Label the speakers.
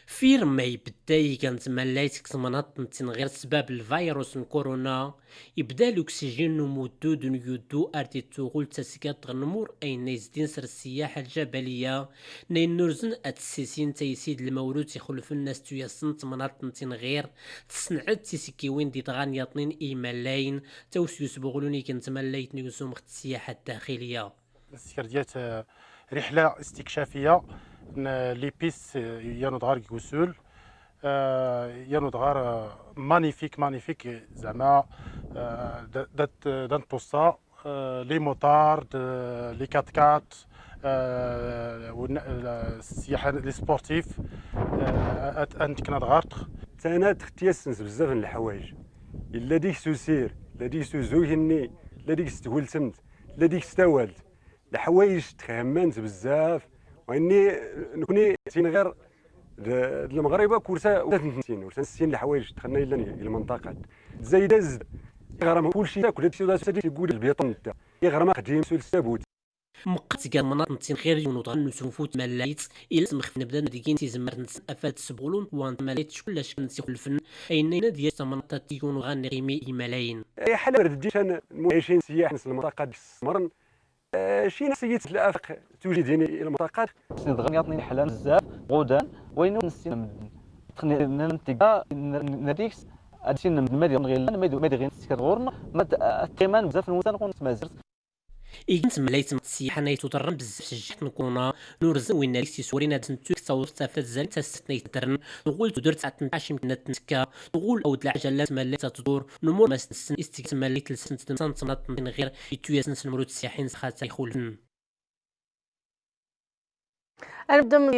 Speaker 1: فيرما يبدا كانت ملايت كتمنط غير سباب الفيروس كورونا يبدا الاكسجين مدود يدو ارتي تغول تسكات غنمور اي نيزدين سر السياحة الجبلية نين نورزن اتسيسين تيسيد المولود يخلف الناس تياسن تمنط غير تصنعت تيسكيوين دي تغان يطنين ايمالاين توس يسبغلوني كنت ملايت نيوسوم السياحة الداخلية.
Speaker 2: ديات رحلة استكشافية les pistes يانو دغار كوسول يانو دغار magnifique magnifique زعما دات دان بوسا les motards، les 4x4، السياحه، les sportifs انت كنا دغارت.
Speaker 3: تانا تختيسنس بزاف من الحوايج الا ديك سوسير، لا ديك سوزوهني، لا ديك ستولتمت، لا ديك ستوالت الحوايج تخمنت بزاف. واني نكوني سين غير المغرب كورسا ورسا سين الحوايج دخلنا الى المنطقة زايدة زد غرام كلشي تاكل هادشي يقول البيطون غرام قديم سول السابوت.
Speaker 1: مقت كان مناط نتين خير يونو طن نسوفوت ملايت إلا سمخ نبدا نديكين تيزمر نس أفات سبغلون وان ملايت شكون لاش نسيخ الفن أين ديال تمنطا تيكون غاني غيمي ملايين.
Speaker 3: اي حالة رديشان المعيشين سياح نس المنطقة مرن شي ناس الافق توجدين المنطقات.
Speaker 4: سنغني يعطيني حلال بزاف غودان وين نسين نتيجا نديكس هادشي ما ديال غير ما ديال غير غورنا ما الثمن بزاف نوسان نكون تمازرت.
Speaker 1: إيكنت ملايت السياحة نايتو درن بزاف سجحت نكونا نورزن وين ليك سورينا تنتوك تصور تافت زال تستني تدرن نقول تدور تعتن يمكن تنسكا نقول أو العجلات ملات تدور نمور ما سن استك مليت لسن تنسان تمنط غير يتويا سن السياحين سخات يخول.
Speaker 5: نبدا من